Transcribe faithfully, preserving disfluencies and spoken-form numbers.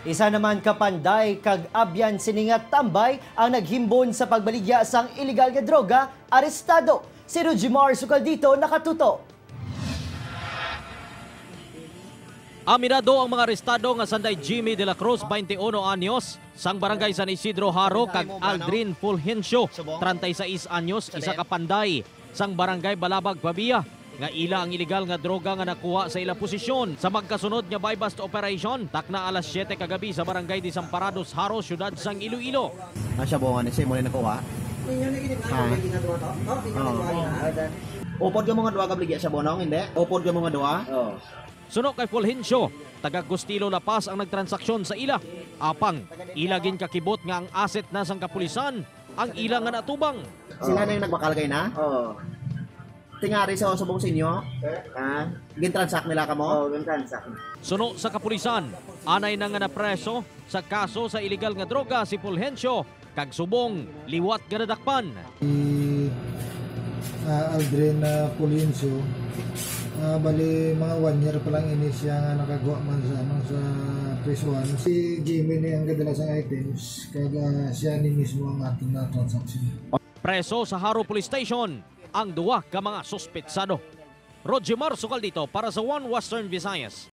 Isa naman ka panday kag abyan sini nga tambay ang naghimbon sa pagbaligya sang iligal nga droga, arestado. Si Rujimar Sukaldito nakatuto. Aminado ang mga arestado nga sanday Jimmy de la Cruz, twenty-uno anyos, sang Barangay San Isidro, Jaro, kag Aldrin Fulgencio, treinta y seis anyos, isa ka panday, sang Barangay Balabag, Pavia, nga ila ang iligal nga droga nga nakuha sa ila posisyon. Sa magkasunod nga buy-bust operation, takna alas siyete kagabi sa Barangay Desamparados, Jaro, siyudad sang Iloilo. Ang shabu nga ni Simon ay nakuha? Ha? Oo. Upod ka mo nga duha ka baligya shabu, no? Hindi? Upod ka mo nga duha? Oo. Suno kay Fulgencio, taga Gustilo, La Paz ang nagtransaksyon sa ila. Apang, ila ginkakibot nga ang asset na sang kapulisan ang ila nga natubang. Sila na yung nagbakal kay na? Oo. Tingari sa subong sa inyo? Ha? Gintransak nila kamo? Oo, gintransak. Suno sa kapulisan, anay na nga napreso sa kaso sa iligal nga droga si Fulgencio, kag subong liwat nga nadakpan. Si, ah, Aldrin, ah, Pulincio, ah, bali, mga one year pa lang ini siya nga nakagwa man sa, ano, sa prisuhan. Si Jimmy ni ang kadala sang items, kag, ah, siya ni mismo ang aton na transaksyon. Preso sa Jaro Police Station ang duha ka mga suspetsado. Rojimar Sukaldito para sa One Western Visayas.